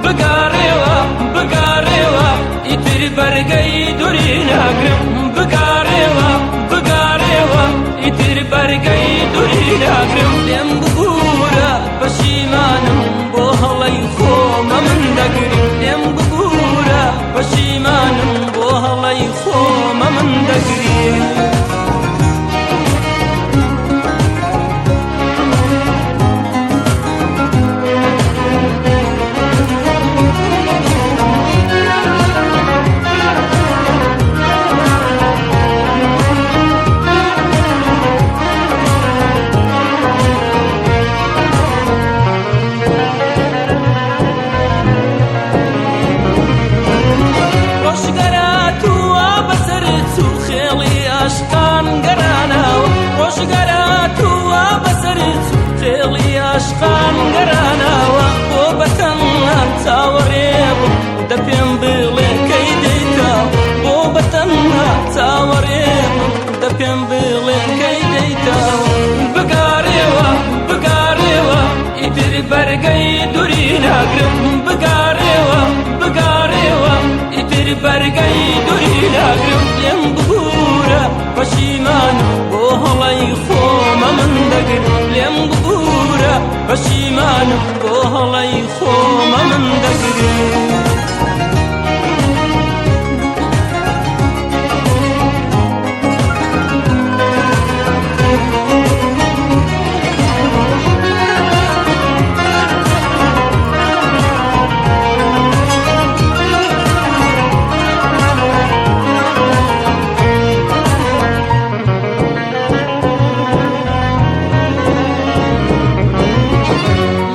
بگەڕێوە بگەڕێوە ئیتر بەرگەی دووری ناگرم بگەڕێوە بگەڕێوە ئیتر بەرگەی دووری ناگرم لێم ببوورە پەشیمانم بۆ هەڵەی خۆمە من دەگرم لێم ببوورە پەشیمانم بۆ هەڵەی خۆمە من دەگرم. ڕۆژگەراتووە بەسەر چوو خێڵی ئاشقان گەرانەوە ڕۆژگەراتووە بەسەر چوو خێڵی ئاشقان گەرانەوە بۆ بەتەنها چاوەڕێ بوو دە پێم بڵێ کەی دێیتەوە بۆ بەتەنها چاوەڕێ بوو دە پێم بڵێ کەی دێیتەوە بگەڕێوە بگەڕێوە ئیتر بەرگەی دووری ناگرم بگەڕێوە بگەڕێوە ئیتر بەرگەی دووری ناگرم لێم ببوورە پەشیمانم بۆ هەڵەی خۆمە من دەگرم لێم ببوورە پەشیمانم بۆ هەڵەی خۆمە من دەگرم.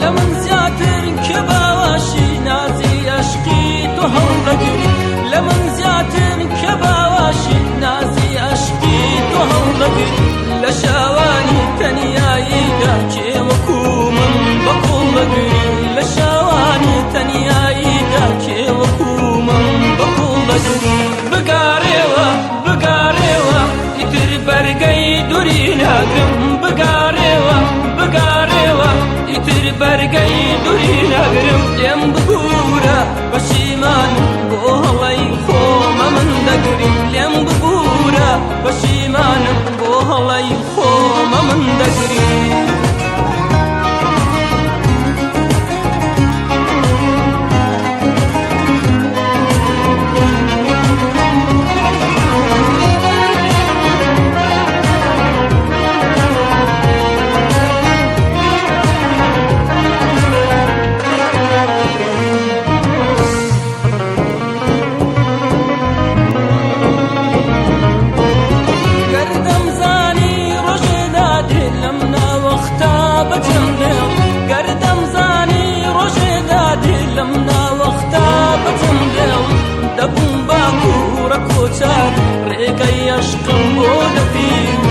لە من زیاتر کێ باوەشی نازی ئەشقی تۆ هەڵدەگری لە من زیاتر کێ باوەشی نازی ئەشقی تۆ هەڵدەگری لە شەوانی تەنیاییدا کێ وەکو من بەکوڵ دەگری لە شەوانی تەنیاییدا کێ وەکو من بەکوڵ دەگری بگەڕێوە بگەڕێوە ئیتر بەرگەی دووری ناگرم بگەڕێوە بگەڕێوە ئیتر بەرگەی دووری ناگرم لێم ببوورە پەشیمانم بۆ هەڵەی خۆمە من دەگرم لێم ببوورە پەشیمانم بۆ هەڵەی خۆمە من دەگرم. گەردەم زانی ڕۆژێ دادێ لەم ناوەختا بەجێم دێڵ گەردەم زانی ڕۆژێ دادێ لەم ناوەختا بەجێم دێڵ دەبووم باکوورە کۆچار ڕێگەی ئەشقم بۆ دەپیوی.